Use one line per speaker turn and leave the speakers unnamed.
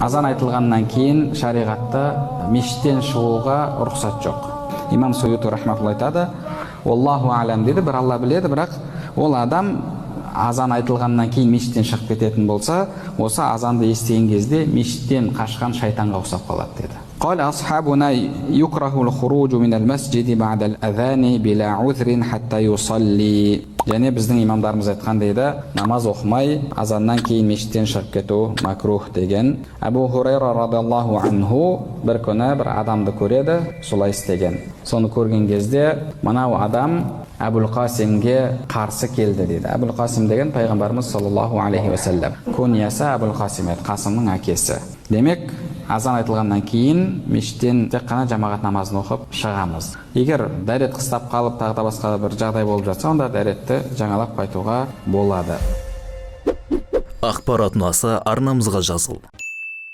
Азан айтылғаннан кейін шариғатта мешіттен шығуға рұқсат жоқ. Имам Суюти рахматулла айтады: «Уаллаху алям», – дейді, бір Алла біледі. Бірақ ол адам азан айтылғаннан кейін мешіттен шығып кететін болса, осы азанды естіген кезде мешіттен қашқан шайтанға ұқсап қалады деді. قال أصحابنا: يكره الخروج من المسجد بعد الأذان بلا عذر حتى يصلي. Және біздің имамдарымыз айтқан дейді: намаз оқымай, азаннан кейін мешіттен шығып кету макрух деген. Әбу Хурайра радиаллаху анху бір күні бір адамды көреді солай істеген. Соны көрген кезде: «Мынау адам Әбул Қасимге қарсы келді», – дейді. Әбул Қасим деген пайғамбарымыз саллаллаху алейхи уассалам, куниясы Әбул Қасим еді, Қасымның әкесі. Демек, азан айтылғаннан кейін мешіттен тек қана жамағат намазын оқып шығамыз. Егер дәрет қыстап қалып, тағы да басқа бір жағдай болып жатса, онда дәретті жаңалап қайтуға болады.
Ақпарат ұнаса, арнамызға жазыл.